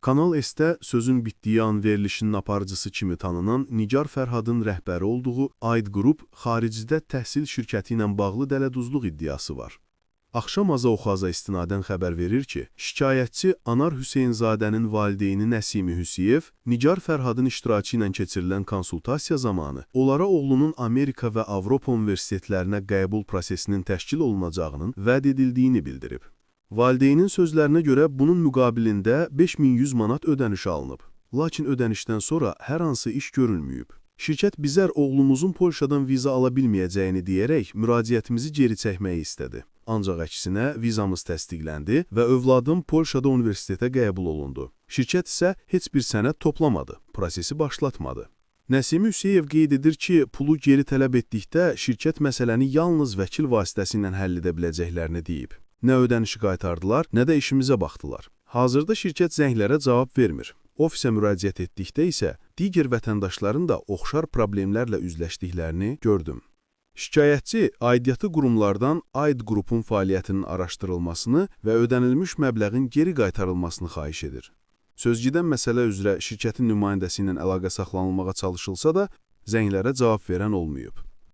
Kanal S-də sözün bitdiyi an verilişinin aparıcısı kimi tanınan Nigar Fərhadın rəhbəri olduğu Aid Group xaricdə təhsil şirkəti ilə bağlı dələduzluq iddiası var. Axşam Az-a OXAZ-a istinadən xəbər verir ki, şikayətçi Anar Hüseynzadənin valideyni Nəsimi Hüsüyev Nigar Fərhadın iştirakı ilə keçirilən konsultasiya zamanı onlara oğlunun Amerika və Avropa universitetlərinə qəbul prosesinin təşkil olunacağının vəd edildiyini bildirib. Valideynin sözlərinə görə bunun müqabilində 5100 manat ödəniş alınıb. Lakin ödənişdən sonra hər hansı iş görülməyib. Şirkət bizər oğlumuzun Polşadan viza ala bilməyəcəyini deyərək müraciətimizi geri çəkməyi istədi. Ancaq əksinə vizamız təsdiqləndi və övladım Polşada universitetə qəbul olundu. Şirkət isə heç bir sənəd toplamadı, prosesi başlatmadı. Nəsimi Hüseyev qeyd edir ki, pulu geri tələb etdikdə şirkət məsələni yalnız vəkil vasitəsilə həll edə biləcəklərini deyib. Nə ödənişi qaytardılar, nə də işimizə baxdılar. Hazırda şirkət zənglərə cavab vermir. Ofisə müraciət etdikdə isə digər vətəndaşların da oxşar problemlərlə üzləşdiklərini gördüm. Şikayətçi aidiyyatı qurumlardan Aid Qrupun fəaliyyətinin araşdırılmasını və ödənilmiş məbləğin geri qaytarılmasını xahiş edir. Sözgedən məsələ üzrə şirkətin nümayəndəsi ilə əlaqə saxlanılmağa çalışılsa da, zənglərə cavab verən olmayıb.